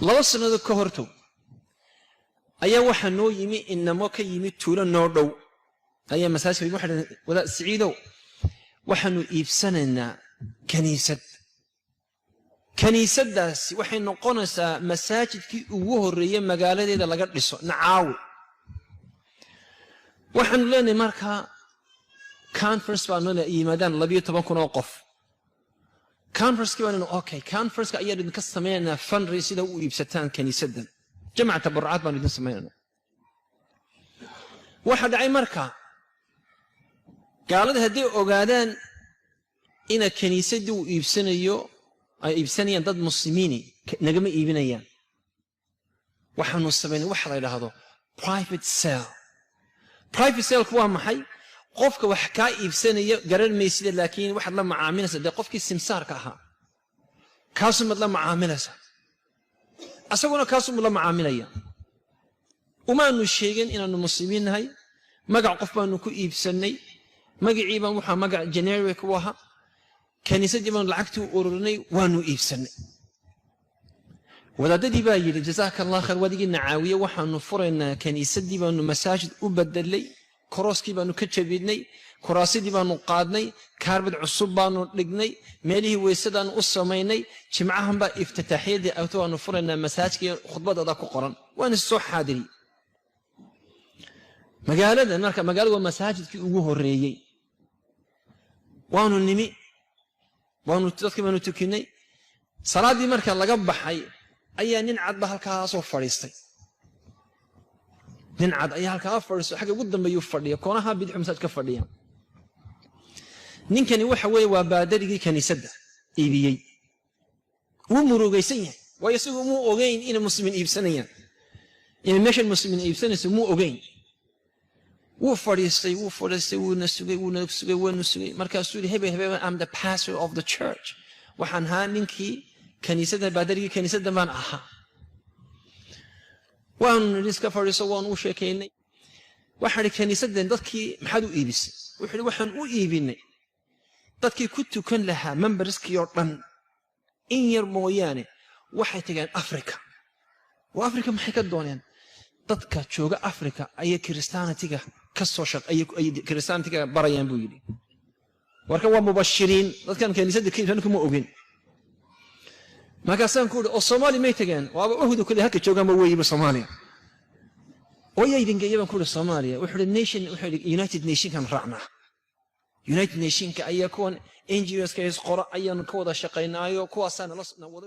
2 sannadood ka hortow ayaa waxaa noo yimi inamo ka yimi tuulo noo dhow ayaa masaajidka. Waxay dhaheen, "Wadaad Siciidow, waxaanu iibsanaynaa kaniisad. Kaniisaddaasi waxay noqonaysaa masaajidkii ugu horreeyey magaaladeeda laga dhiso. Nacaawi waxaanu leenahay markaa conference baa noo yimaadaan 12,000 oo qof. Conferencekii baan, okay, conferenceka ayaan idinka samaynaynaa fundraise sida u iibsataan kaniisaddan, jamca tabarucaad baanu idin samaynayna." Waxa dhacay marka, gaalada hadday ogaadaan ina kaniisaddii uu iibsanayo ay iibsanayaan dad muslimiini, nagama iibinayaan. Waxaanu samaynay waxa la yidhaahdo private sale. Private saleku waa maxay? Qofka wax kaa iibsanaya garan maysida, laakiin waxaad la macaamilaysaa dee qofkii simsaarka ahaa, kaasumaad la macaamilaysaa, asaguna kaasumuu la macaamilaya. Umaanu sheegin inaanu muslimiin nahay. Magac qof baanu ku iibsannay. Magacii baan waxaa magac generic u ahaa. Kaniisaddii baanu lacagtii u ururinay, waanu iibsannay. Wadaadadii baa yidhi, "Jazaaka Allah khayr, wadigiina caawiye. Waxaanu furaynaa kaniisaddii, baanu masaajid u bedelay, crosskii baanu ka jabinay, kuraasidii baanu qaadnay, carpet cusub baanu dhignay, meelihii weysadaanu u samaynay. Jimcahan baa iftitaaxyadii agto waanu furaynaa masaajidkii, khudbadada ku qoran." Waan is soo xaadiriyey magaaladan. Marka magaalada waa masaajidkii ugu horreeyey. Waanu nimi, waanu dadkii baanu tukinay. Salaaddii marka laga baxay ayaa nin cadba halkaasoo fadhiistay. Nin cad ayaa halkaa fadhiisto, xagga ugu dambeeyuu fadhiya, koonaha bidixu masaaj ka fadhiya. Ninkani waxa weeye waa baadarigii kaniisadda iibiyey. Wuu murugaysan yahay, waayo isagu muu ogeyn inay muslimiin iibsanayaan, inay meeshan muslimiin iibsanayso muu ogeyn. Wuu fadhiistay, wuu fadhiistay, wuuna sugay, wuuna sugay, wuuna sugay. Markaasuu yidhi, "Hebel hebel, I'm the pastor of the church. Waxaan ahaa ninkii kaniisadda, baadarigii kaniisadda baan ahaa." Waanu nidhi, "Iska fadhiiso." Waanu u sheekaynay. Waxaan idhi, "Kaniisaddan dadkii maxaad u iibisay?" Wuxuu yidhi, "Waxaan u iibinay dadkii ku tukan lahaa, memberskii oo dhan in yar mooyaane, waxay tageen Africa." Oo Africa maxay ka dooneen? "Dadka jooga Africa ayay Christianityga ka soo shaq ayay Christianityga barayaan," buu yidhi. Warkan waa mubashiriin. Dadkan kaniisadda ka iibsan kuma ogin. Markaasaan ku idhi, "Oo Soomaaliya may tageen?" "Waaba uhdu kale halka joogaanba weeyiba Soomaaliya." "Oo yaa idin geeya?" baan ku idhi "Soomaaliya?" Wuxuu idhi nation, wuxuu idhi, "United Nationkan raacnaa. United Nationka ayaa kuwan NGOska is qora ayaanu ka wada shaqaynaayo, kuwaasaa nala wada."